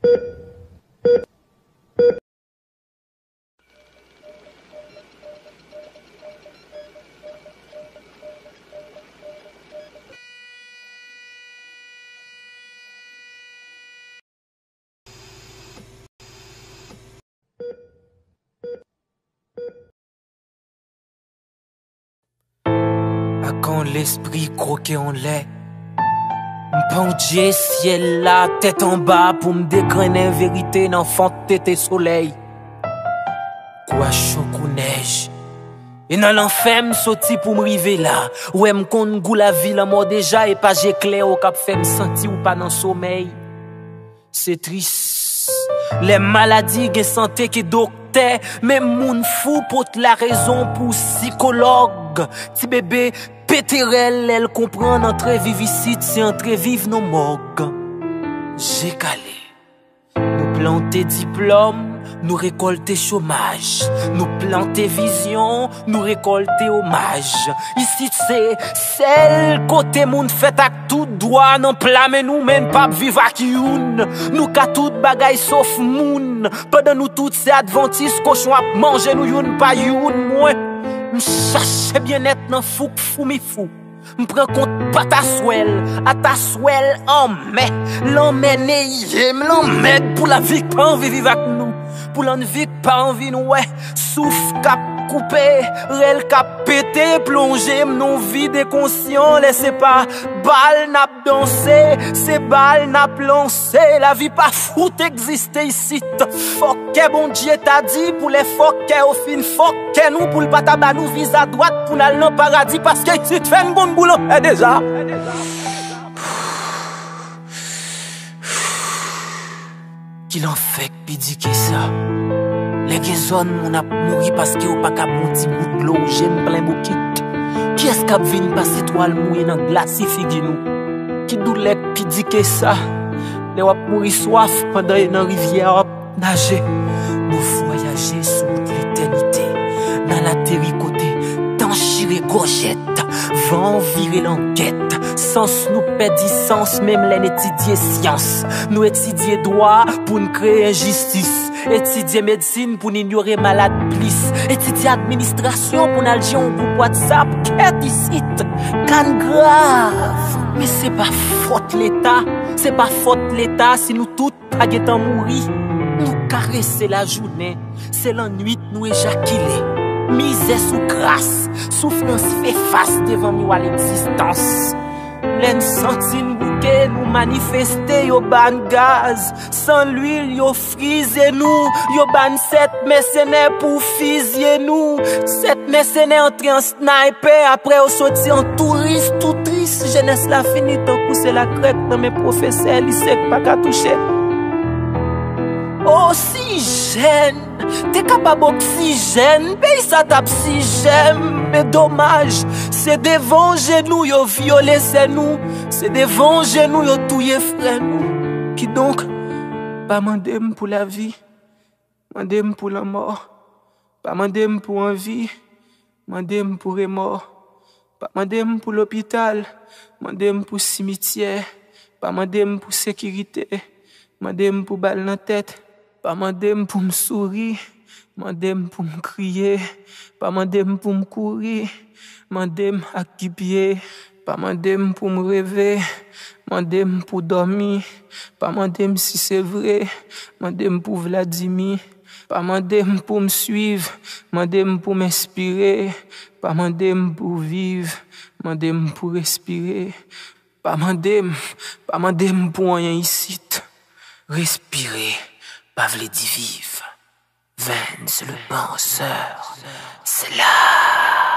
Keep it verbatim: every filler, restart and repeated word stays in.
Ak yon lespri kwoke anlè. M pandje syèl la, tèt anba, pou m degrennen verite nan fant tete solèy. Kou a cho kou nèj. E nan lanfè m soti pou m rive la. Ou wè m konn gou lavi lanmò deja, e pa je klè ou k ap fè m santi ou pa nan somèy. Se tris. Lè maladi gen sante ke doktè, menm moun fou pot larezon pou sikològ. Ti bebe pete rèl lè l konprann antre viv isit se antre viv nan mòg. Je kale. Nou plante diplòm, nou rekòlte chomaj. Nou plante vizyon, nou rekòlte omaj. Isit se sèl kote moun fèt ak tout dwa nan pla men nou, men n p ap viv ak youn. Nou ka tout bagay sof moun. Pandan nou tout se advantis, kochon ap manje nou youn pa youn. Mwen, m chache byennèt nan fouk foumifou. M pran kont pataswèl, ataswèl anmè. Lanmè neye m, lanmèd pou lavi k pa anvi viv ak nou. Pou lanvi k pa anvi n wè. Souf k ap koupe, rèl k ap pete, plonje m nan vid enkonsyan. Lè se pa bal n ap danse, se bal n ap lanse. Lavi pa fout egziste isit. Fòkè Bondye ta di pou lè fòkè yo fin fòkè nou, pou l pa ta ba nou viza dwat pou n al nan paradi, paske isit fè n konn boul anfè deja. Ki lanfè k pi di ke sa? Lè gen zòn moun ap mouri paske yo pa ka bwè yon ti gout dlo, je m plen bokit. Kiyès k ap vin pase twal mouye nan glasi figi nou? Ki doulè k pi di ke sa? Lè w ap mouri swaf pandan e nan rivyè a w ap naje. Nou vwayaje sou wout letènite. N al ateri kote tan chire gòjèt, van an vire langèt. Sans nou pèdi sans menm lè n etidye syans. Nou etidye dwa pou n kreye enjistis. Etidye medsin pou n inyore malad plis. Etidye administrasyon pou n al jere yon gwoup WhatsApp. Kèt isit, ka n grav. Men se pa fòt Leta. Se pa fòt Leta si nou tout pa gentan mouri. Nou karese lajounen, se lannwit nou ejakile. Mizè sou kras, soufrans fè fas devan miwa legzistans. Lè n santi n bouke, nou manifeste, yo ba n gaz. San lwil, yo frize nou, yo ba n sèt mèsenè pou fizye nou. Sèt mèsenè antre an snaypè, apre yo soti an touris, tou tris. Jenès la fini tankou se lakrèk nan men pwofesè lise k pa ka touche. Osijèn, te kapab oksijèn, peyi sa t ap si jèm. Men domaj, se devan je nou yo vyole sè nou, se devan je nou yo touye frè nou. Kidonk, pa mande m pou lavi, mande m pou lanmò. Pa mande m pou anvi, mande m pou remò. Pa mande m pou lopital, mande m pou simityè. Pa mande m pou sekirite, mande m pou bal nan tèt. Pa mande m pou m souri, mande m pou m kriye. Pa mande m pou m kouri, mande m ak ki pye. Pa mande m pou m reve, mande m pou dòmi. Pa mande m si se vre, mande m pou Vladimir. Pa mande m pou m swiv, mande m pou m enspire. Pa mande m pou viv, mande m pou respire. Pa mande m, pa mande m pou anyen isit. Respire pa vle di viv. Vens le penseur, c'est là.